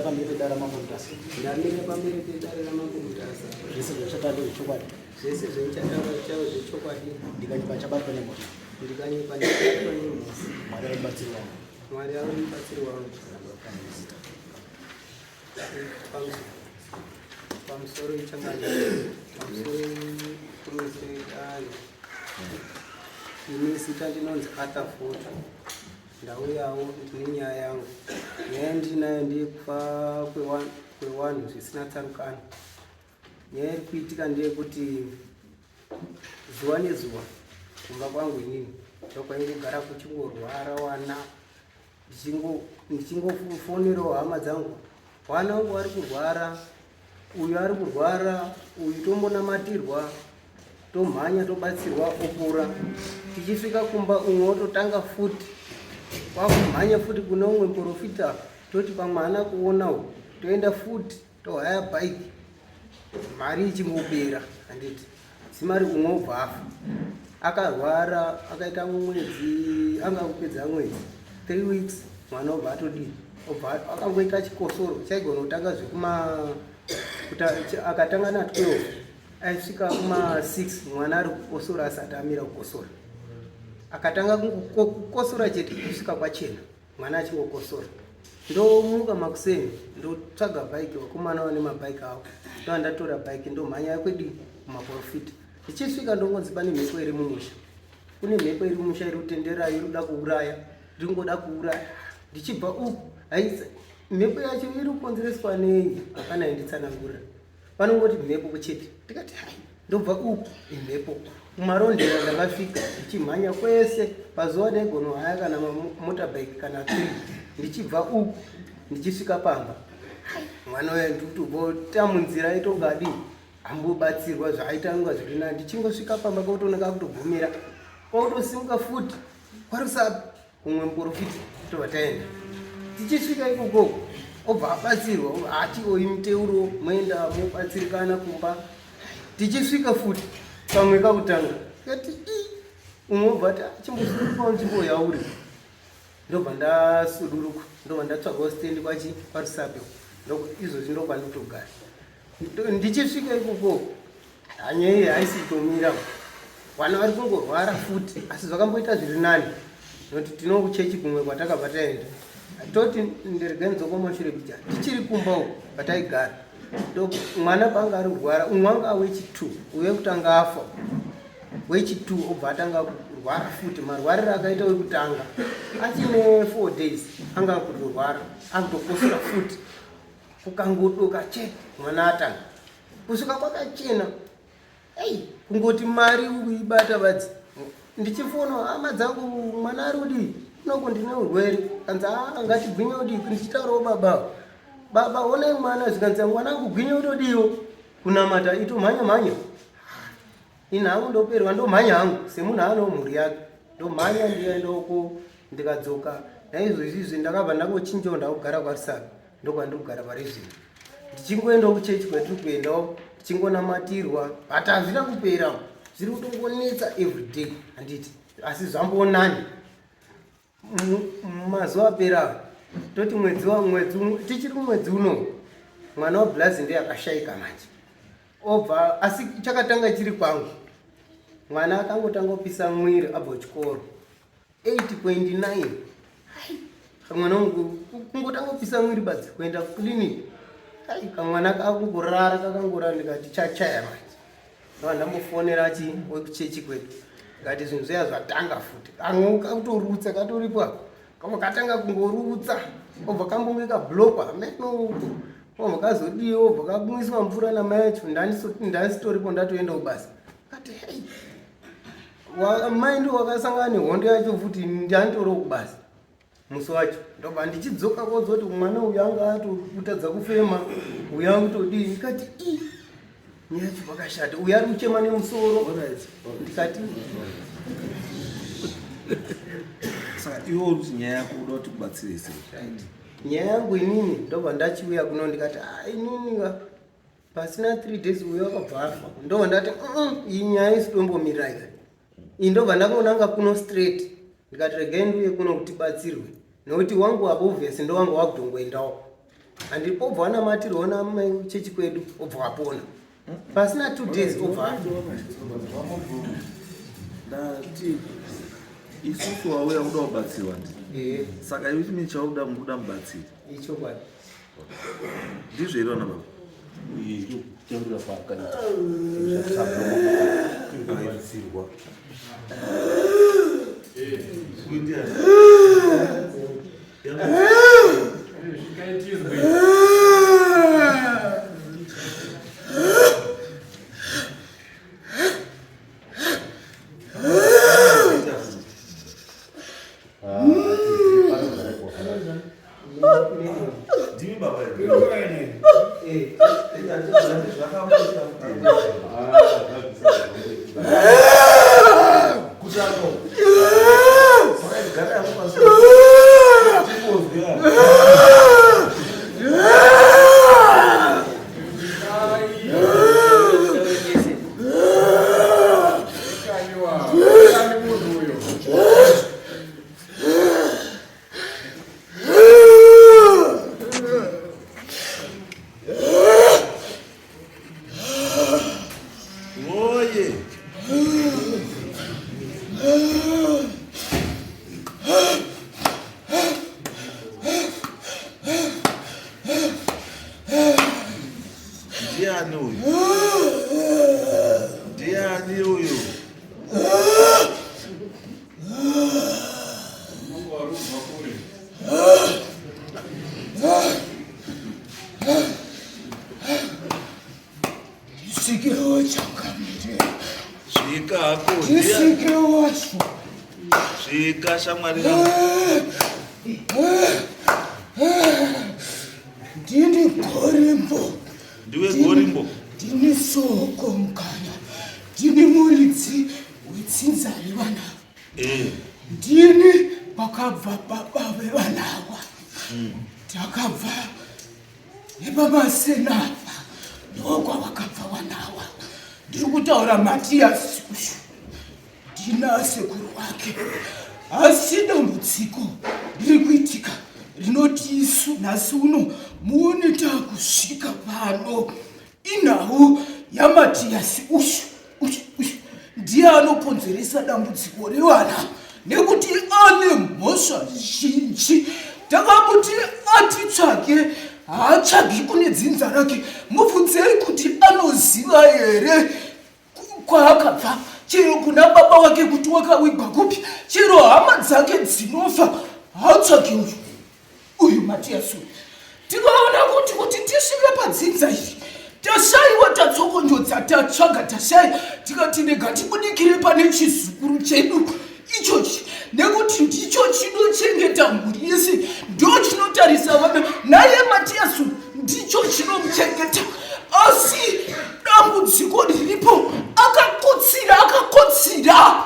Pamberi pedare raMambo Mutasa. Ndamira pamberi pedare raMambo Mutasa. Zvese zvachataura ndezvechokwadi. Zvese zvendichataura zvichave zvechokwadi. Ndikanyepa ndichabatwa nemhosva. Ndikanyepa ndichabatwa nemhosva. Mwari ave mubatsiri wangu. Mwari ave mubatsiri wangu. Pamusoro ichangani. Pamusoro kuruze dare. Ini zita ndinonzi Arthur Foto. Ndauyawo ndine nyaya yangu. Nyaya yandinayo ndeyekufa kwewanhu zvisina tsarukano. Nyaya iri kuitika ndeyekuti zuva nezuva kumba kwangu inini ndokwaingogara kuchingorwara wana ndichingofonerawo hama dzangu wana wangu ari kurwara uyu ari kurwara uyu tombonamatirwa tomhanya tobatsirwa opora tichisvika kumba umwe wototanga futi kwakumhanya futi kune umwe muprofita toti pamwe haana kuonawo toenda futi tohaya bike mari ichingopera handiti simari umwe obva afa akarwara akaita mwedzi anga kupedza mwedzi three weeks mwana obva atodii obva akangoita chikosoro chaigona kutanga zvekuma akatanga na 12 aisvika kuma 6 mwana ari kukosora asati amira kukosora akatanga kukosora chete kusvika kwachena mwana achingokosora ndomuka makuseni ndotsvaga bhaiki vakomana vane mabhaiki avo ndova ndatora bhaiki ndomhanya kwedi kumaprofita ndichisvika ndongonzi pane mhepo iri mumusha kune mhepo iri mumusha iri kutendera iri kuda kuuraya iri kungoda kuuraya ndichibva uku haisi mhepo yacho iri kukonzereswa nei hapana inditsanangurira vanongoti mhepo chete ndikati hai ndobva uku imhepo mumarondera ndakasvika ndichimhanya kwese pazuva ndaigono haya kana motorbike kana three ndichibva uku ndichisvika pamba mwana uya ndikutobva munzira aitongadi ambobatsirwa zvaaita anga zviri nani ndichingosvika pamba kwakutoona kakutogomera kwakutosimuka futi kwarusapi kumwe muporofiti tobva taenda tichisvika ikoko obva abatsirwa ati oyi muteuro moenda mobatsirikana kumba tichisvika futi pamwe kakutanga kati i umwe obva ati ah, chimbosuduruka nzvimbo yauri ndobva ndasuduruka ndobva ndatsvagawo stendi kwachi kwarusape izvozvi ndokwandikutogara ndichisvika ikoko Hanya iyi haisi kutomira. Vana vari kungorwara futi asi zvakamboita zviri nani nokuti tino kuchechi kumwe kwatakabva taenda toti ndirege nzoko mashure kuja tichiri kumba uko pataigara mwana paanga ari kurwara umwe anga wechi2 uye kutanga afa wechi2 obva atanga kurwara futi marwariro akaita wekutanga achine 4 days anga akutorwara akutokosora futi kukangodoka chete mwana atanga kusvika kwakachena ei kungoti mari ukuibata badzi ndichifona hama dzangu mwana ari kudii kunoko ndine urwere kanzi aa ngatigwinye kudii ndichitaurawo baba baba onai mwana zvikanzi mwana angu gwinye kutodiwo kunamata itomhanya mhanya ini hangu ndoperwa ndomhanya hangu semunhu anewo mhuri yake ndomhanya ndiendoko ndikadzoka naizvozvi izvi ndakabva ndangochinjawo ndakugara kwarusape ndokwandiri kugara pari zvino ndichingoendawo kuchechi kwatiri kuendawo tichingonamatirwa but hazvina kupera zviri kutongonetsa everyday handiti asi zvamboonani mazuva apera toti mwedzi wamwedzi tichiri kumwedzi uno mwana wablazi ndiye akashaika manje obva asi chakatanga chiri kwangu mwana akangotanga kupisa mwiri abva kuchikoro 8.9 kamwana wangu kungotanga kupisa mwiri badzi kuenda kuclinic ai kamwana kakungorara kakangorara ndikati chachaya manje ndava ndambofonera chi wekuchechi kwedu ndikati zvinhu zviya zvatanga futi kamwe kakutorutsa katoripo apa kamwe katanga kungorutsa obva kambonge kablokwa meno obva kazodiwa obva kakumwiswa mvura namai acho ndasitoripo ndatoenda kubasa kati hei mai ndo wakasangana nehondo yacho futi ndianditoriwo kubasa musi wacho ndobva ndichidzoka kozoti mwana uyu anga atokutadza kufema uyu akutodii ndikati i nyaya yacho pakashata uyu ari kuchema nemusoro ndikati saka iwe uri kuti nyaya yako uda kuti kubatsire sei nyaya yangu inini ndobva ndachiuya kuno ndikati ah, inini ka Pasina 3 days uyo akabva afa. Ndobva ndati iyi nyaya isitombomirira ika. Iyi ndobva ndakonanga kuno straight. Ndikati regai ndiuye kuno kuti tibatsirwe. Nekuti wangu apo obvious ndowanga wakutongoendawo. Handipo obva wanamatirwa namai chechi kwedu obva wapona. Pasina 2 days obva afa. Ndati isusu wauya kuda kubatsirwa ndi. Eh, Saka iwe chimwe chauda mukuda mubatsiri. ichokwadi. Ndizvo here vana baba? Kutaurira kwaakaita kubatsirwa. Ndimi baba here? Eh, Kuti ako. Wakagara hapo pasi. Timbozwe. Oye. Ndiani uyu? Ndiani uyu? Ndisvikewo changamire. Svika hako. Ndiani? Ndisvikewo shu. Svika shamwari yangu. Ndini gorimbo. Ndiwe gorimbo. Ndini soko mukanya. Ndini muridzi wetsinza revana. Eh. Ndini pakabva baba vevanawa. Takabva nepamasenapa ndokwavakabva vanawa. Ndiri kutaura Matiyasi uyu. Ndina sekuru wake. Asi dambudziko riri kuitika rinoti isu nhasi uno muone takusvika pano inhau yaMatiyasi uyu uyu uyu ndiye anokonzeresa dambudziko revana nekuti ane mhosva zhinji. Takamuti atitsvage, haatsvagi kune dzinza rake. Mubvunzei kuti anoziva here kwaakabva, chero kuna baba wake kuti wakawigwa kupi, chero hama dzake dzinofa, haatsvagi uyu uyu Matiyasi uyu. Tikaona kuti tisvike padzinza iri tashayiwa, tatsokonyodza, tatsvaga, tashaya, tikati rega tibudikire pane chizukuru chedu ichochi, nekuti ndicho chinochengeta mhuri yese, ndo chinotarisa vana. Naye Matiyasi ndicho chinomuchengeta. Asi dambudziko riripo, akakotsira akakotsira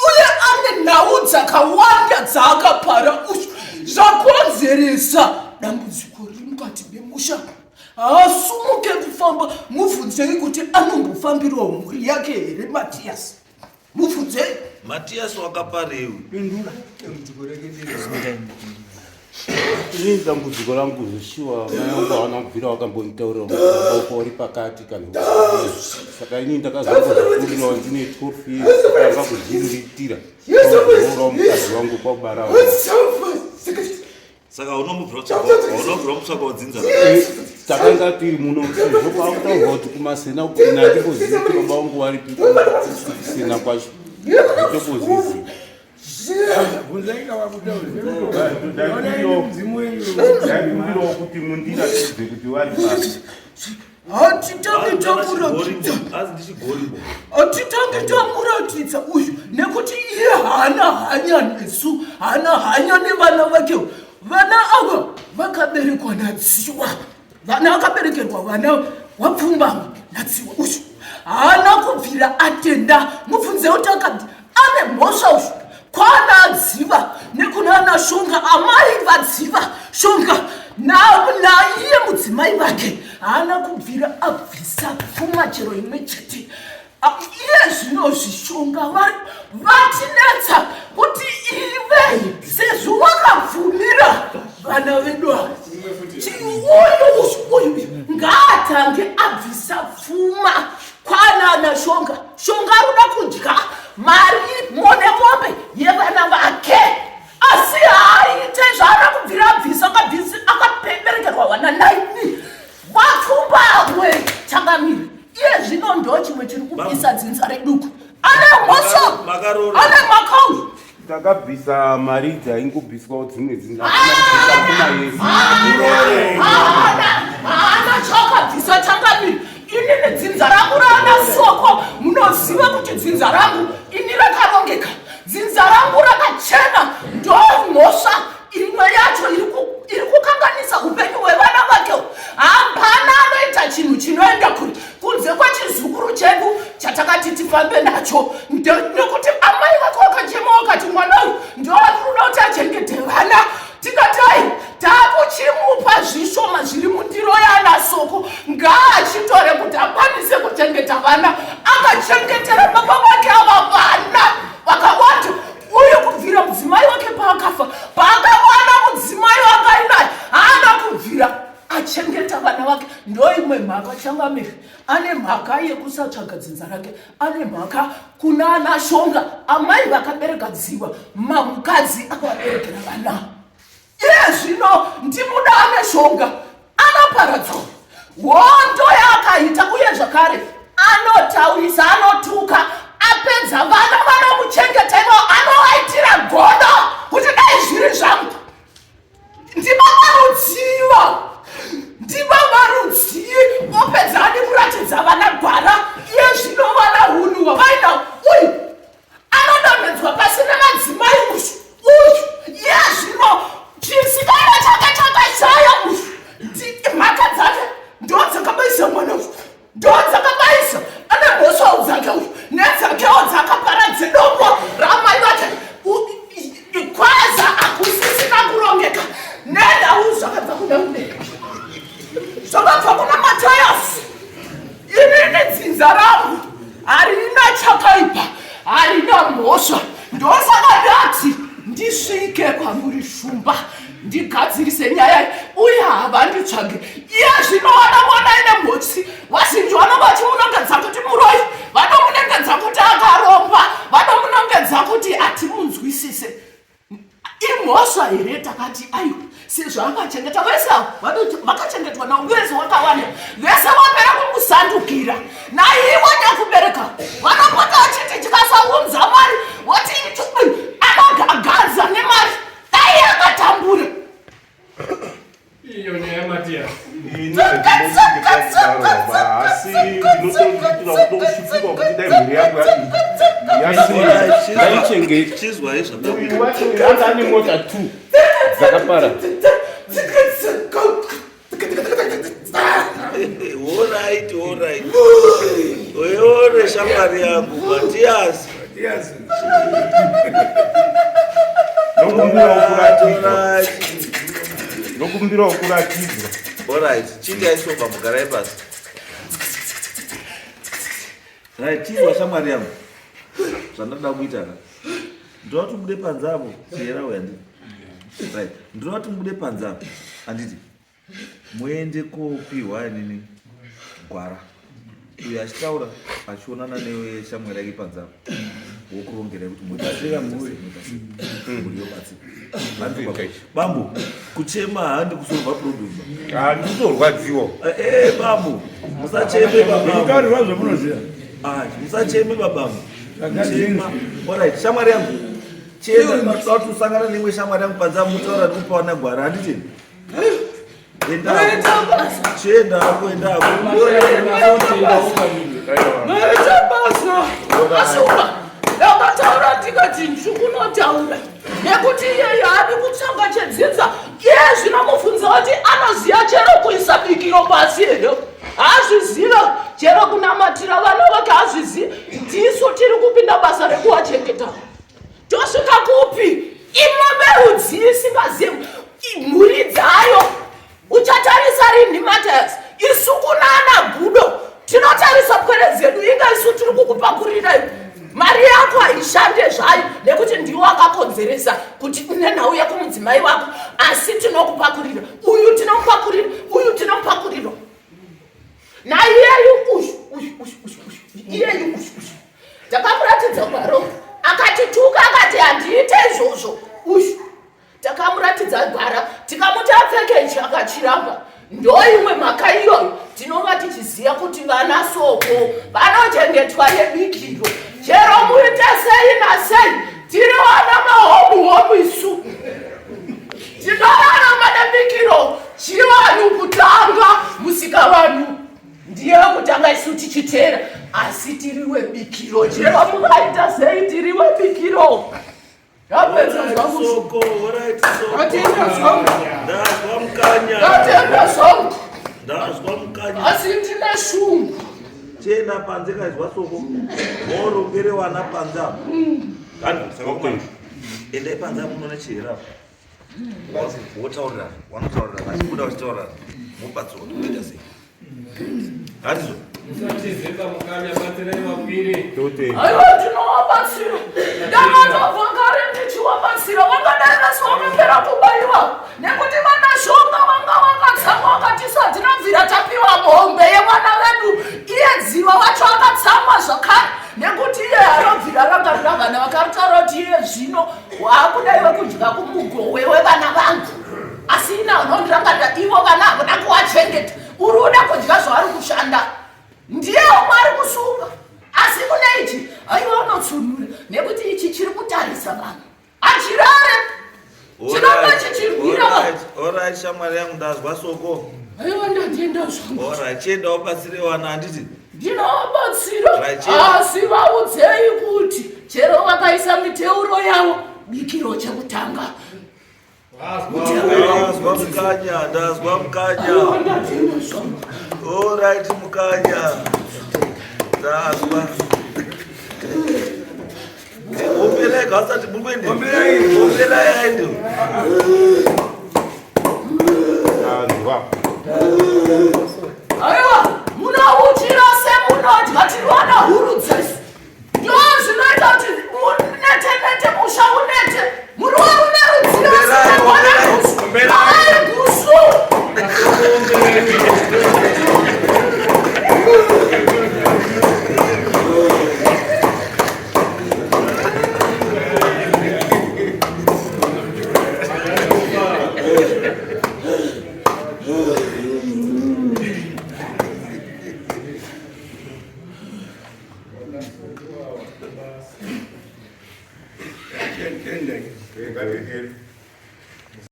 uye ane nhau dzakawanda dzaakapara uyu, zvakonzeresa dambudziko riri mukati memusha. Haasumuke kufamba. Mubvunzei kuti anombofambirawo mhuri yake here Matiyasi. Mubvunzei. Matiyasi wakaparewi. Ini dambudziko rangu zveshuwa, mai vangu havana kubvira vakambonditaurira maboko uri pakati kana. Saka ini ndakazongokurirawo ndine 12 years, kutanga kuzviriritira, roora mukadzi wangu kwakubara. Saka unombobvira kutsvaka wadzinza. Takanga tiri muno sezvo kwakutaurwa kuti kumasena, nandimbozivi kuti baba vangu varipi. Kusena kwacho nditombozvizivi. Ndaikumbirawo kuti mundiratidze kuti vari papi. Hatitange tamuratidza. Azi ndichigorimbo. Hatitange tamuratidza uyu, nekuti iye haana hanya nesu, haana hanya nevana vake. Vana ava vakaberekwa naDziwa, vana akaberekerwa vana wapfumbamwe naDziwa. Uyu haana kubvira atenda. Mubvunze kuti akati ane mhosva uyu kwana Dziva nekuna ana Shonga, amai vaDziva Shonga. Naiye mudzimai vake haana kubvira abvisa pfuma chero imwe chete. Iye zvino zvishonga vatinetsa kuti ive sezvo wakabvumira vana vedu ava. Uyu uyu ngaatange abvisa pfuma kwanana Shonga. Shonga aruda kudya mari mone mombe yevana vake, asi haaite zvaana kubvira abvisa. Akaberekerwa vana 9 vapfumbamwe, changamire. Iye zvino ndo chimwe chiri kupisa dzinza reduku. Ane mhosva, ane makau. Takabvisa mari dzaingobviswawo dzimwe dzinza. Haana chaakabvisa, changamire. Inini dzinza rangu raana Soko, munoziva kuti dzinza rangu ini rakarongeka, dzinza rangu rakachena. Ndo mhosva imwe yacho iri kukanganisa upenyu hwevana vake. Hapana anoita chinhu chinoenda kure kunze kwechizukuru chedu chatakati tifambe nacho, nekuti amai vake wakachema wakati mwana uyu ndo atinoda kuti achengete vana. Tikati ai, taakuchimupa zvishoma zviri mundiro yaana Soko, ngaachitore kuti akwanise kuchengeta vana. Akachengetera baba vake ava vana vakawanda. Uyu kubvira mudzimai wake paakafa, paakawana mudzimai wakainaye, haana kubvira achengeta vana vake. Ndo imwe mhaka, changamire. Ane mhaka yekusatsvaga dzinza rake, ane mhaka kuna ana Shonga, amai vakabereka Dziwa, mamukadzi akavaberekera vana. Iye zvino ndimuda ane Shonga anoparadzwa hondo yaakaita. Uye zvakare anotaurisa, anotuka. Apedza vana vanomuchengeta ivo anovaitira godo kuti dai zviri zvangu. Ndibaba rudziva, ndibaba rudzii? Opedza adi kuratidza vana gwara. Iye zvino vana hunhu hwavaina, uyu anodonhedzwa pasi nemadzimai uyu uyu. Iye zvino chisikana chake chakashaya uyu. Mhaka dzake ndo dzakabaisa mwana uyu, ndo dzakabaisa. Ane mhosvawo dzake uyu nedzakewo dzakapara dzedombo ramai vake. Kwaza hakusisina kurongeka nenhau. Zvakabva kuna mubereki, zvakabva kuna Matayasi. Inini dzinza rangu harina chakaipa, harina mhosva. Ndosaka ndati ndisvike kwamuri Shumba, ndigadzirise nyaya iyi. Uye havanditsvage. Iye zvinowana mwana ine mhotsi, vazhinji vanonga vachimunongedza kuti muroi, vanomunongedza kuti akaromba, vanomunongedza kuti hatimunzwisise. Imhosva here? Takati aiwa, sezvo akachengeta vese avo vakachengetwa navo vese wakawanda, vese vapera kumusandukira. Naivo nyakubereka vanopota vachiti tikasaunza mari voti anogagadza nemari, dai akatambura. Iyo nyaya yaMatias. Asi ndinotoitira kutokushupiwa kuti dai mhuri yangu yaichengeta. Chizwai zvandauya. Uyu wacho uyu anga ane mota 2 dzakapara. Alright, oyore shamwari yangu Matias. Ndokumbirawo kuratidzwa, ndokumbirawo kuratidzwa. Alright, chindai sofa, mugarai pasi. Right, chizwa shamwari yangu zvandada kuita ka. Ndinoda kuti mubude panze apo. Chiyera uya, handiti? Right, ndinoda kuti mubude panze apo, handiti? Muende kopiwa nini gwara. Uyo achitaura achionana neshamwari yake panze apo, wokurongerai kuti mubatsira mhuri, mhuri yobatsira. Bambo, kuchema handi kusolva problem. Handikutorwadziwa. Eh, bambo, musacheme babambo. Taurwa zvamunoziva. Ah, musacheme babambo. Chema. Alright, shamwari yangu, chienda. Toda kuti usangana neimwe shamwari yangu panze apo, mutaura nekupawana gwara, handiti? Endako, chiendako, endako. Maita basa. Ashumba, ndakataura ndikati ndikunotaura nekuti iyeye haadi kutsvanga chedzinza. Iye zvino mubvunza kuti anoziva chero kuisa bikiro pasi here? Haazviziva. Chero kunamatira vana vake hazvizivi. Ndisu tiri kupinda basa rekuwachengeta. Tosvika kupi? Imwe merudzi isingazivi mhuri dzayo. Matayas isu kunana Gudo tinotarisa pwere dzedu inga isu tiri kukupakurirai mari yako haishande zvayo nekuti ndiwo wakakonzeresa kuti une nhau yekumudzimai wako asi tinokupakurira uyu tinomupakurira uyu tinomupakurira naiyeyu uyu uyu uyu uyu uyu iyeyu uyu uyu takamuratidza gwaro akatituka akati handiite izvozvo uyu takamuratidza gwara tikamuti apfeke ichi akachiramba ndoimwe mhaka iyoyo tinova tichiziva kuti vana soko vanochengetwa nebikiro chero muite sei nasei tiri vana mahomuhomu isu tinorarama nebikiro chivanhu kutanga musikavanhu ndiye wekutanga isu tichiteera asi tiri webikiro chero mukaita sei tiri webikiro Ndapedza zvangu. Soko, alright, soko. Ndatenda zvangu. Ndazwa mukanya. Ndatenda zvangu. Ndazwa mukanya. Asi ndine shungu. Chienda panze kaizwa soko. Morongere wana panze apo. Kani, saka kumana. Endai panze apo munoona chihera apo. Wotaurira, wanotaurira, vachibuda vachitaurira. Mobatsirwa kuti moita sei. Handizvo? Musatizeka mukanya batsirai vapwere. Aiwa ndinowabatsira. Ndakatobva kare ndichiwabatsira. Vangadai vasi vakapera kubaiwa. Nekuti vanashonga vanga vakatsamwa vakati satinobvira tapiwa mombe yevana vedu. Iye Dziva wacho akatsamwa zvakare nekuti iye anobvira rangarira vana vakarutaura kuti iye zvino waakudaiwe kudya kumugowe wevana vangu. Asi ina unondirangarira ivo vana havana kuwachengeta. Uri uda kudya zvaari kushanda. Ndiye umwe ari kusunga. Asi kune ichi haiwa unotsunura nekuti ichi chiri kutarisa vanhu. Hachirare. Chinonga chichirwira vanhu. Alright, shamwari yangu ndazwa soko. Haiwa ndatenda zvangu. Alright, chienda ubatsire wana handiti? Ndinovabatsira. Right, chienda. Asi vaudzei kuti chero vakaisa miteuro yavo bikiro chekutanga. Ndazwa mukanya, ndazwa mukanya. Aiwa ndatenda zvangu. Alright, mukanya. Ndazwa. Ombelai kasati muri kuende. Ombelai aende. Tanzwa. Aiwa munouchira semunodya tiri vana huru dzesu. Ndo zvinoita kuti munete nete musha unete. Muri varume rudziva Ombelai, singagona gusu. ombelai. Ai gusu.